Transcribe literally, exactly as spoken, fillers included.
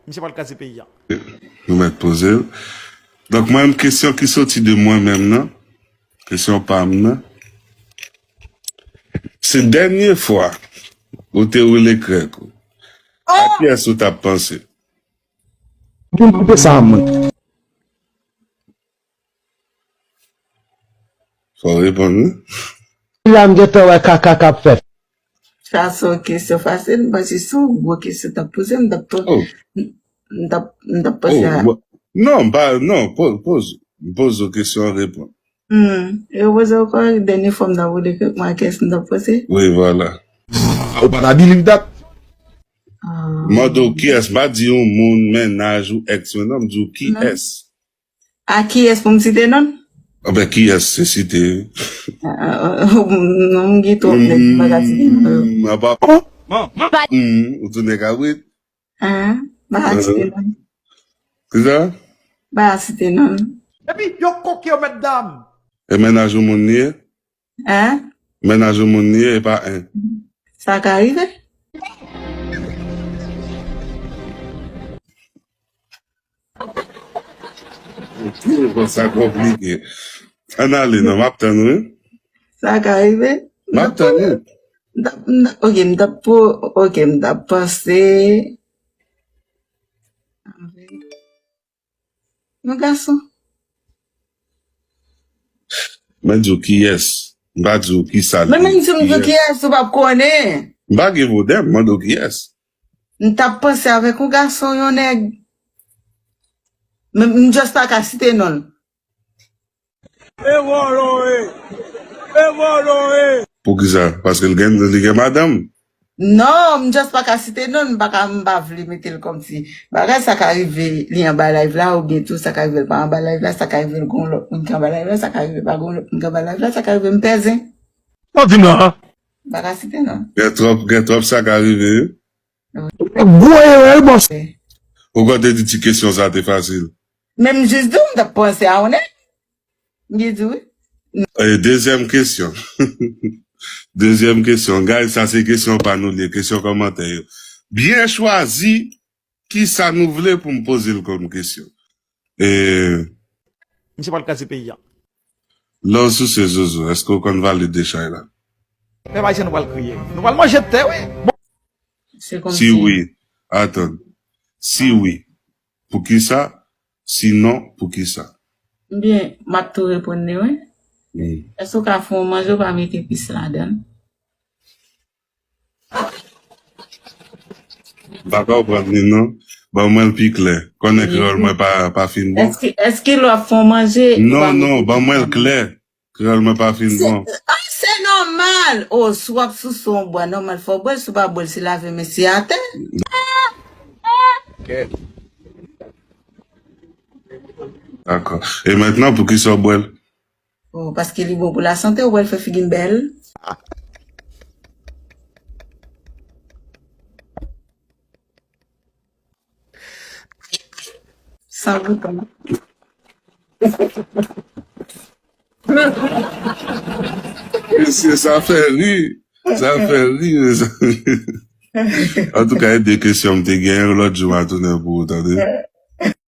Misye pral kraze peyi a. Nou mèt poze l. Donk, mwen menm, kesyon ki soti de mwen menm nan, kesyon pa m nan, se dènye fwa ou te woule krèk ou, a kiyès ou t ap panse? Pou m koupe sa, mwen. Fò w reponn, wi. La, m gentan wè kaka k ap fèt. Sa se yon kesyon fasil, m panse se yon gwo kesyon t ap poze, m t ap, oh, m t ap, m t ap panse a. Non, m pa, non, poz, poz, m poze w kesyon, reponn. Hmm, yo poze w ankò, dènye fwa m t ap woule krèk mwen, a kiyès m t ap panse? Wi, vwala. Ah, ou pa ta believe that? Ah. M mande w kiyès, m pa di yon moun, mennaj ou, ex mwen, non, m di w kiyès. A kiyès pou m site non l? Anben, kiyès se site? Ah, ah, ah, non, m gen twòp nèg, m pa ka site non yo. Hmm, apa, hmm, ou tounen kabrit? Hein? M pa ka site non l. Kisa? M pa ka site non l. Epi, yo koke yo, mètdam. E mennaj yon moun li ye? Hein? Mennaj yon moun li ye, e pa en. Sa ka rive. Bon, sa konplike. Ann ale, non, m ap tann ou, wi. Sa ka rive. M ap tann ou. M t ap, m t ap, ok, m t ap po-, ok, m t ap panse. Yon gason. Mwen di w kiyès. M pa di w kisa l ye. Men menm si m di w kiyès, ou p ap konnen. M pa gen pwoblèm, mande w kiyès. M t ap panse avèk yon gason, yon nèg. Men m just pa ka site non l. E vòlò e! E vòlò e! Poukisa? Paske l gen, li gen madanm. Non, m just pa ka site non l, m pa ka, m pa vle mete l kòmsi. Bagay sa ka rive, li anba live la, oubyen tou sa ka rive l pa anba live la, sa ka rive l gon lòt moun ki anba live la, sa ka rive pa gon lòt moun ki anba live la, sa ka rive m pè zen. Sa w di m la a? M pa ka site non l. Gen twòp, gen twòp sa ka rive, wi. Gwo erè, bòs. Ou kwè te di ti kesyon sa te fasil? Men m jis di w, m t ap panse a yon nèg. M jis di w, wi. E, dezyèm kesyon. Dezyèm kesyon. Guys, sa se kesyon pa nou li ye, kesyon kòmantè yo. Byen chwazi kisa nou vle pou m poze l kòm kesyon. E, misye pral kraze peyi a. Lè w souse zozo, èske w konn vale dechay la? Pèp ayisyen, nou pral kriye. Nou pral manje tè, wi. Bon. Se kòmsi. Si wi, atann. Si wi, poukisa? Si non, poukisa? Ebyen, m ap tou reponn li, wi. Hmm. Èske w ka fè yon manje, w pa mete epis ladan l? M pa konprann li non. Ban mwen l pi klè. Konnen kreyòl mwen pa, pa fin bon. Èske, èske lè w ap fè yon manje, ou pa mete epis ladan l? Non, non, ban mwen l klè. Kreyòl mwen pa fin bon. Ah, se nòmal. Oh, si w ap souse yon bwa, nòmal fò w bwè l. Si w pa bwè l, se lave men se atè. Ok. Dakò. E mentnan, poukisa w bwè l? Oh, paske li bon pou lasante, ou pral fè figi m bèl. San goutan. Mesye, sa fè ri. Sa fè ri, mezanmi. Antouka, e de kesyon m te genyen, lòt jou m a tounen pou ou, tande.